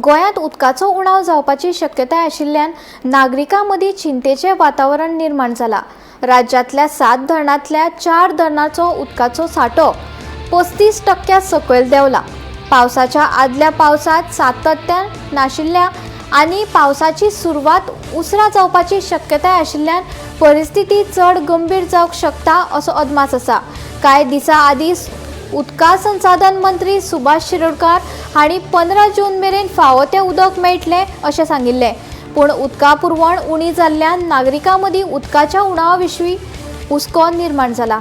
गोंयांत उदकाचो उणाव जावपाची शक्यताय आशिल्ल्यान नागरिकां मदीं चिंतेचें वातावरण निर्माण जालां. राज्यांतल्या 7 धरणांतल्या 4 धरणांचो उदकाचो सांठो 35% सकयल देंवला. पावसाच्या आदल्या पावसांत सातत्यान नाशिल्ल्या आनी पावसाची सुरवात उसरां जावपाची शक्यताय आशिल्ल्यान परिस्थिती चड गंभीर जावंक शकता असो अदमास आसा. कांय दिसां आदीं उदका संसाधन मंत्री सुभाष शिरोडकार हांणी 15 जून मेरेन फावो तें उदक मेळटलें अशें सांगिल्लें. पूण उदका पुरवण उणी जाल्ल्यान नागरिकां मदीं उदकाच्या उणावा विशीं हुस्को निर्माण जाला.